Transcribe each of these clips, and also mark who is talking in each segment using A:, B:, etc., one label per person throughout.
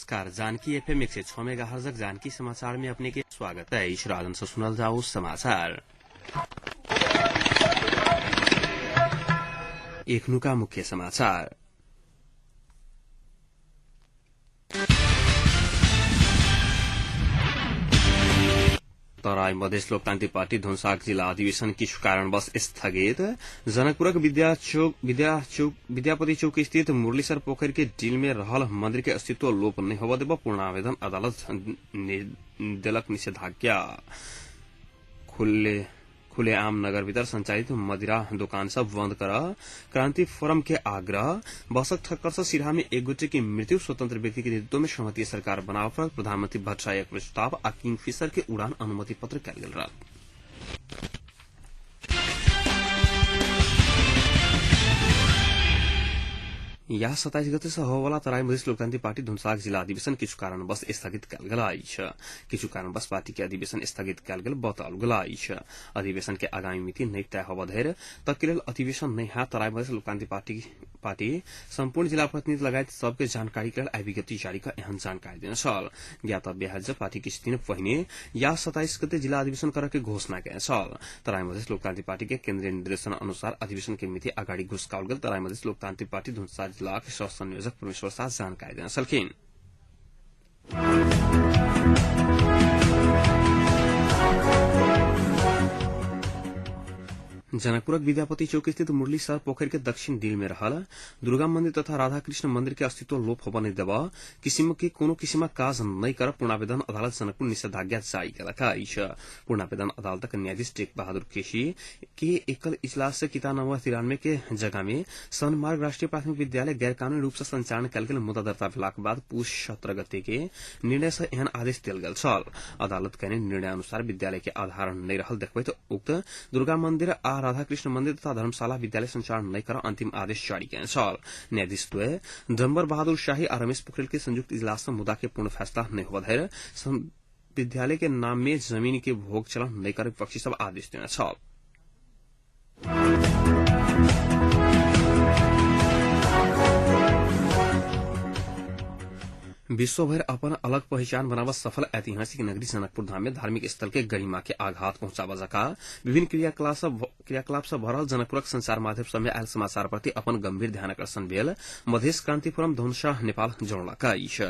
A: नमस्कार, जानकी एफएम 106 मेगाहर्जक जानकी समाचार में अपने के स्वागत है। राजन से सुनल जाओ समाचार। एखनुका मुख्य समाचार। तराई मधेस लोकतान्त्रिक पार्टी धनुषाक जिला अधिवेशन किछु कारणवश स्थगित। जनकपुरक विद्यापति चौक स्थित मुरलीसर पोखरि के डील में रहल मंदिर के अस्तित्व लोप नहि होबय देब पूर्णावेदन अदालत देलक निषेधाज्ञा। खुलेआम नगर भीतर संचालित मदिरा दोकान सब बंद कर क्रांति फोरम के आग्रह। बसक ठक्कर से सिरहा में एक गोटे की मृत्यु। स्वतंत्र व्यक्ति के नेतृत्व में सहमति सरकार बनाव पर प्रधानमंत्री भट्टराईक प्रस्ताव आ किंगफिशर के उड़ान अनुमति पत्र कयल गेल रहल। यह 27 गते से होवला तराई मधेस लोकतांत्रिक पार्टी धनुषाक जिला अधिवेशन किछु कारणवश स्थगित कयल गेल अछि। किछु कारणवश पार्टी के अधिवेशन स्थगित कयल गेल बताओल गेल अछि। अधिवेशन के आगामी मिति नहि तय होबय धरि तक के लेल अधिवेशन नहि होयत। तराई मधेस लोकतांत्रिक पार्टी सम्पूर्ण जिला प्रतिनिधि लगायत सबके जानकारी के लेल आइ विज्ञप्ति जारी क एहन जानकारी देने छल। ज्ञातव्य है जे पार्टी किछु दिन पहिने या 27 गते जिला अधिवेशन करऽ के घोषणा केने छल। तराई मधेस लोकतांत्रिक पार्टी के केन्द्रीय निर्देशन अनुसार अधिवेशन के मिति अगाडि घुसकाओल गेल तराई मधेस लोकतांत्रिक पार्टी धनुषा जिलाक सह संयोजक परमेश्वर शाह जानकारी देने छलखिन। जनकपुरक विद्यापति चौक स्थित मुरली सर पोखरि के दक्षिण दिल में रहल दुर्गा मंदिर तथा राधा कृष्ण मंदिर के अस्तित्व लोप होबय नहि देबऽ किसिम के कोनो किसिमक काज नहि कर पूर्णावेदन अदालत जनकपुर निषेधाज्ञा जारी केलक अछि। पूर्णावेदन अदालतक न्यायाधीश टेक बहादुर केसी के एकल इजलास से किताब नंबर 93 के जगह में सनमार्ग राष्ट्रीय प्राथमिक विद्यालय गैरकानूनी रूप से संचालन कयल गेल मुद्दा दर्ता भेलाक बाद पुष 17 गते के निर्णय से एहन आदेश देल गेल छल। अदालत कयने निर्णय अनुसार विद्यालय के आधार नहि रहल देखबैत उक्त दुर्गा मंदिर आ राधाकृष्ण मंदिर तथा धर्मशाला विद्यालय संचालन नहि कर अंतिम आदेश जारी कयने छल। न्यायाधीश द्वय डम्बर बहादुर शाही आ रमेश पोखरेल के संयुक्त इजलास से मुद्दा के पूर्ण फैसला नहि होबय धरि विद्यालय के नाम में जमीन के भोग चलन नहि कर विपक्षी सब आदेश देने छल। विश्वभर अपन अलग पहिचान बनावत सफल ऐतिहासिक नगरी जनकपुर धाम में धार्मिक स्थल के गरिमा के आघात पहुंचाबऽ जका विभिन्न क्रियाकलाप से भरल जनकपुरक संचार माध्यम सब में आयल समाचार प्रति अपन गंभीर ध्यानाकर्षण भेल मधेश क्रांति फोरम धनुषा नेपाल जनौलक अछि।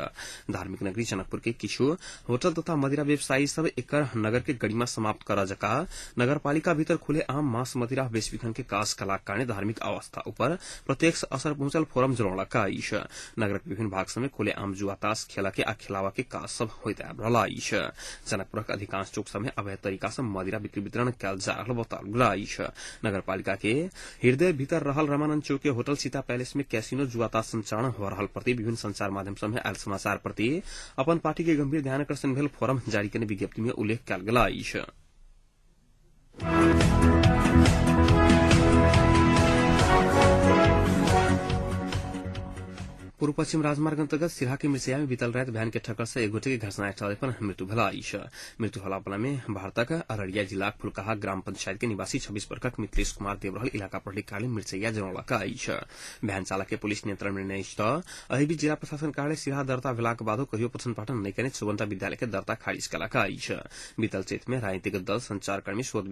A: धार्मिक नगरी जनकपुर के किछु होटल तथा मदिरा व्यवसायी सब एकर नगर के गरिमा समाप्त करऽ जका नगरपालिका भीतर खुले आम मांस मदिरा बेच बिखन के काज कलाक कारणे धार्मिक अवस्था ऊपर प्रत्यक्ष असर पहुंचल फोरम जनौलक अछि। नगरक विभिन्न भाग सब में खुले आम जुआ ताश खेला के आ खेलावा के काज सब होइत आबि रहल अछि। जनकपुरक अधिकांश चौक सब में अवैध तरीका से मदिरा बिक्री वितरण कयल जा रहल बताओल गेल अछि। नगरपालिका के हृदय भीतर रहल रामानंद चौक के होटल सीता पैलेस में कैसीनो जुआ ताश संचालन हो रहल प्रति विभिन्न संचार माध्यम सब में आयल समाचार प्रति अपन पार्टी के गंभीर ध्यानाकर्षण भेल फोरम जारी केने विज्ञप्ति में उल्लेख कयल गेल अछि। पूर्व पश्चिम राजमार्ग अंतर्गत सिरहा के मिर्चैया में बीतल राति वैन के ठक्कर से एक गोटे के घटनास्थल पर मृत्यु भेल अछि। मृत्यु होला बला में भारतक अररिया जिलाक फुलकाहा ग्राम पंचायत के निवासी 26 वर्षक मिथिलेश कुमार देव रहल इलाका प्रहरी कार्यालय मिर्चैया जनौलक अछि। वैन चालक के पुलिस नियंत्रण में नहि अछि तऽ एहि बीच जिला प्रशासन कार्यालय सिरहा दर्ता भेलाक बादो कहियो पठन पाठन नहि केने 54टा विद्यालय के दर्ता खारिज केलक अछि। बीतल चैत में राजनीतिक दल संचारकर्मी स्रोत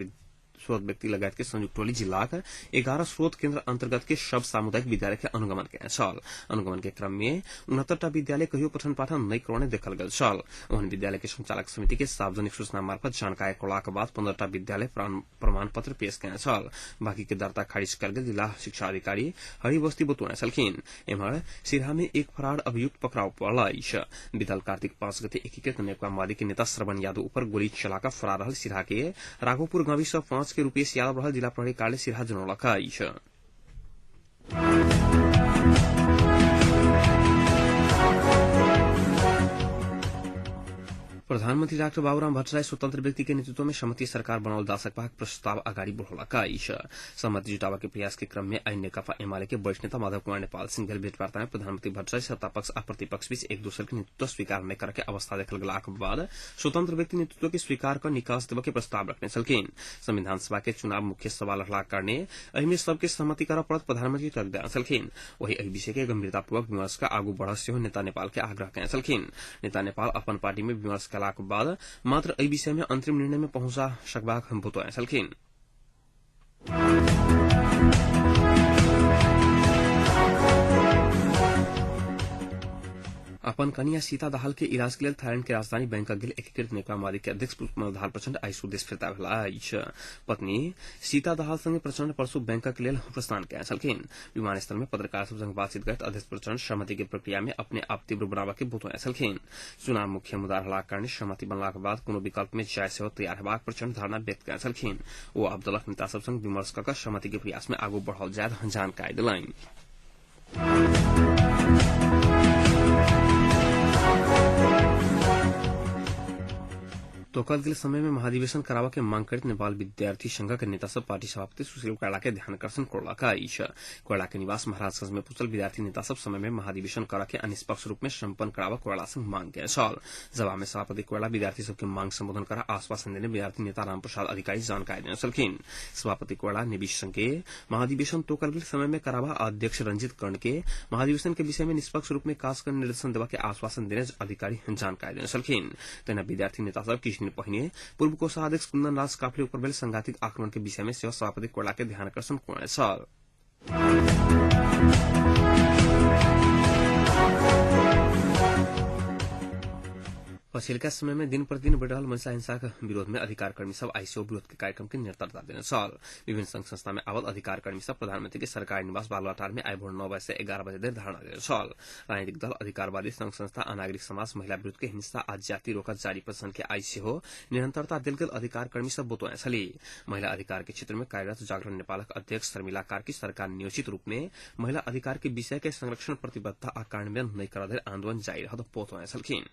A: व्यक्ति लगायत के संयुक्त टोली जिलाक 11 स्रोत केन्द्र अंतर्गत के सब सामुदायिक विद्यालय के अनुगमन केने छल। अनुगमन के क्रम में 69टा विद्यालय कहियो पठन पाठन नहि करौने देखल गेल छल। ओहन विद्यालय के संचालक समिति के सार्वजनिक सूचना मार्फत जानकारी करौलाक बाद 15टा विद्यालय प्रमाण पत्र पेश केने छल। बाकी के दर्ता खारिज कयल गेल जिला शिक्षा अधिकारी हरिबस्ती बतौने छलखिन। एम्हर सिरहा में एक फरार अभियुक्त पकड़ाव पड़ल अछि। बीतल कार्तिक 5 गते एकीकृत नेकपा माओवादी के नेता श्रवण यादव ऊपर गोली चलाकर फरार रहल सिरहा के राघोपुर गांवी सँ 5 के रूपेश यादव रहल जिला प्रहरी कार्यालय सिरहा जनौलक अछि। प्रधानमन्त्री डाक्टर बाबुराम भट्टराई स्वतंत्र व्यक्ति के नेतृत्व में सहमति सरकार बनाओल जा सकबाक प्रस्ताव अगाडि बढ़ौलक अछि। सहमति जुटाबऽ के प्रयास के क्रम में आई नेकपा एमाले के वरिष्ठ नेता माधव कुमार नेपाल सिंह भेल भेंटवार्ता में प्रधानमन्त्री भट्टराई सत्तापक्ष आ प्रतिपक्ष बीच एक दोसर के नेतृत्व स्वीकार नहि करऽ के अवस्था देखल गेलाक बाद स्वतंत्र व्यक्ति नेतृत्व के स्वीकार क निकास देबऽ के प्रस्ताव रखने छलखिन। संविधान सभा के चुनाव मुख्य सवाल रहलाक कारणे एहिमे सबके सहमति करऽ पड़त प्रधानमन्त्री तर्क देने छलखिन। वही एहि विषय के गंभीरतापूर्वक विमर्श क आगू बढ़ऽ सेहो नेता नेपाल के आग्रह केने छलखिन। नेता नेपाल अपन पार्टी में विमर्श कयलाक बाद मात्र एहि विषय में अंतिम निर्णय में पहुंचा सकबाक बतौने छलखिन। अपन कनिया सीता दाहाल के इलाज के लेल थाईलैंड के राजधानी बैंकॉक गेल एकीकृत नेकपा माओवादी के अध्यक्ष पुष्पकमल दाहाल प्रचण्ड आइ स्वदेश फिर्ता भेला अछि। पत्नी सीता दाहाल संगे प्रचण्ड परसू बैंकॉक लेल प्रस्थान कयने छलखिन। विमानस्थल में पत्रकार सब संग बातचीत करैत अध्यक्ष प्रचण्ड सहमति के प्रक्रिया में अपने आप तीव्र बनाबऽ के बतौने छलखिन। चुनाव मुख्य मुद्दा रहलाक कारणे सहमति बनलाक बाद कोनो विकल्प में जाय सेहो तैयार हेबाक प्रचण्ड धारणा व्यक्त कयने छलखिन। ओ आब दलक नेता सब संग विमर्श कऽ कऽ सहमति के प्रयास में आगू बढ़ल जायत जानकारी देलनि। तोकल गेल समय में महाधिवेशन कराबऽ के मांग करैत नेपाल विद्यार्थी संघक नेता सब पार्टी सभापति सुशील कोइराला के ध्यानाकर्षण करलक अछि। कोइराला के निवास महाराजगंज में पहुंचल विद्यार्थी नेता सब समय में महाधिवेशन करऽ के आ निष्पक्ष रूप में सम्पन्न कराबऽ कोइराला संग मांग केने छल। जवाब में सभापति कोइराला विद्यार्थी सबके मांग संबोधन कर आश्वासन देने विद्यार्थी नेता रामप्रसाद अधिकारी जानकारी देने छलखिन। सभापति कोइराला निबिश संघ के महाधिवेशन तोकल गेल समय में कराबा अध्यक्ष रंजित कर्ण के महाधिवेशन के विषय में निष्पक्ष रूप में काज कर निर्देशन देबा के आश्वासन देने अधिकारी जानकारी देने छलखिन। तहिना विद्यार्थी नेता सब किछु दिन पहिने पूर्व कोषाध्यक्ष कुन्दन राज काफले ऊपर भेल सांघातिक आक्रमण के विषय में सेहो सभापति कोइराला के ध्यानाकर्षण करने छल। पछिल्का समय में दिन प्रतिदिन बढ़ि रहल महिला हिंसाक विरोध में अधिकार कर्मी सब आइ सेहो विरोध के कार्यक्रम के निरंतरता देने छल। विभिन्न संघ संस्था में आबद्ध अधिकार कर्मी सब प्रधानमंत्री के सरकारी निवास बालुवाटार में आइ भोर 9 बजे से 11 बजे धरि धरना देने छल। राजनीतिक दल, अधिकारवादी संघ संस्था आ नागरिक समाज महिला विरुद्ध के हिंसा आ जाति रोकत जारी प्रदर्शन के आइ सेहो निरंतरता देल गेल अधिकार कर्मी सब बतौने छली। महिला अधिकार के क्षेत्र में कार्यरत जागरण नेपालक अध्यक्ष शर्मिला कार्की सरकार नियोजित रूप में महिला अधिकार के विषय के संरक्षण प्रतिबद्धता आ कार्यान्वयन नहि करऽ धरि आंदोलन जारी रहत बतौने छलखिन।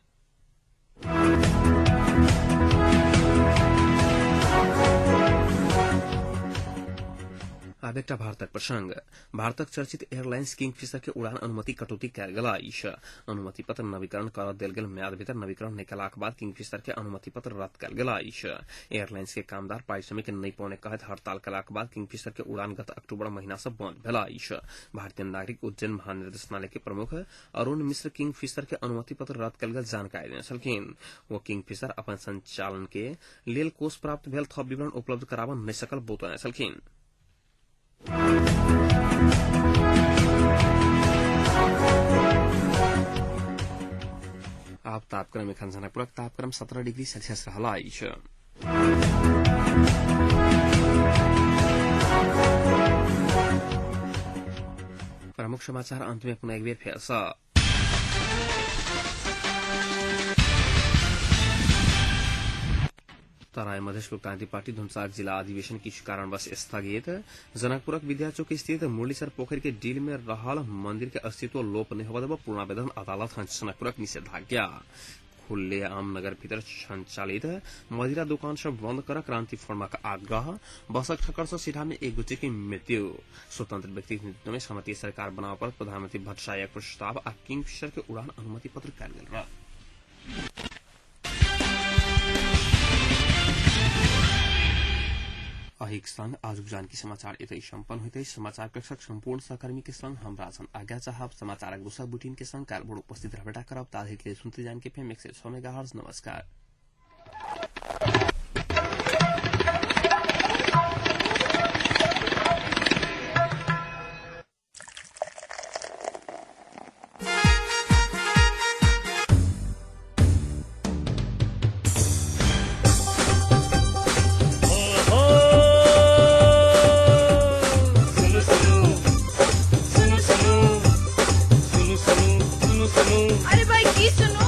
A: आब एकटा भारतक प्रसंग। भारतक चर्चित एयरलाइंस किंगफिशर के उड़ान अनुमति कटौती कयल गेल अछि। अनुमति पत्र नवीकरण करऽ देल गेल म्याद भीतर नवीकरण नहि कयलाक बाद किंगफिशर के अनुमति पत्र रद्द कयल गेल अछि। एयरलाइंस के कामदार पारिश्रमिक नहि पौने कहैत हड़ताल कयलाक बाद किंगफिशर के उड़ान गत अक्टूबर महीना सँ बंद भेल अछि। भारतीय नागरिक उड्डयन महानिर्देशनालय के प्रमुख अरुण मिश्र किंगफिशर के अनुमति पत्र रद्द कयल गेल जानकारी देने छलखिन। ओ किंगफिशर अपन संचालन के लेल कोष प्राप्त भेल थप विवरण उपलब्ध कराबऽ नहि सकल बतौने छलखिन। आब तापक्रम एखन जनकपुरक तापक्रम 17 डिग्री सेल्सियस रहल अछि। प्रमुख समाचार अंत में पुनः एक बेर फेर सँ। तराई मधेश लोकतांत्रिक पार्टी धनुषाक जिला अधिवेशन किछु कारणवश स्थगित। जनकपुरक विद्याचौक स्थित मुरलीसर पोखरि के डील में रहल मंदिर के अस्तित्व लोप नहि होबय देब पूर्णावेदन अदालत जनकपुरक निषेधाज्ञा। खुलेआम नगर भीतर संचालित मदिरा दुकान सब बंद कर क्रांति फोरमक आग्रह। बसक ठक्कर से सीधा में एक गोटे के मृत्यु। स्वतंत्र व्यक्ति नेतृत्व में सहमति सरकार बनाव पर प्रधानमंत्री भट्टराईक प्रस्ताव आ किंगफिशर के उड़ान अनुमति पत्र कयल गेल रह। अहिक संग आजुक जानकी समाचार एतै सम्पन्न होइत अछि। समाचार कक्षक सम्पूर्ण सहकर्मी के संग हम राजन आज्ञा चाहब। समाचारक दोसर बुलेटिन के संग काल्हि भोर उपस्थित रहबेटा करब। ताधरि के सुनते जानकी एफएम 106 मेगाहर्ट्ज। नमस्कार।
B: सुनु सुनु सुनु सुनु सुनु सुनु सुनु सुनु।
C: अरे भाई की सुनू?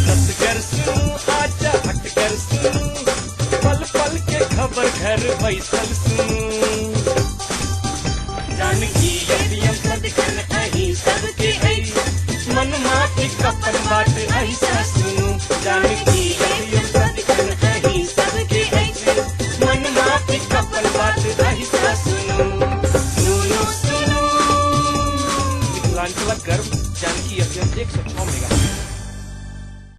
B: हट कर सुनू, आजा हट कर सुनू, पल पल के खबर घर बैसल सुनू। जानकी एफएम सदखन अहीं सबके अछि, मन माफिक अपन बात ऐसा सुनू। Janaki FM 106 mega.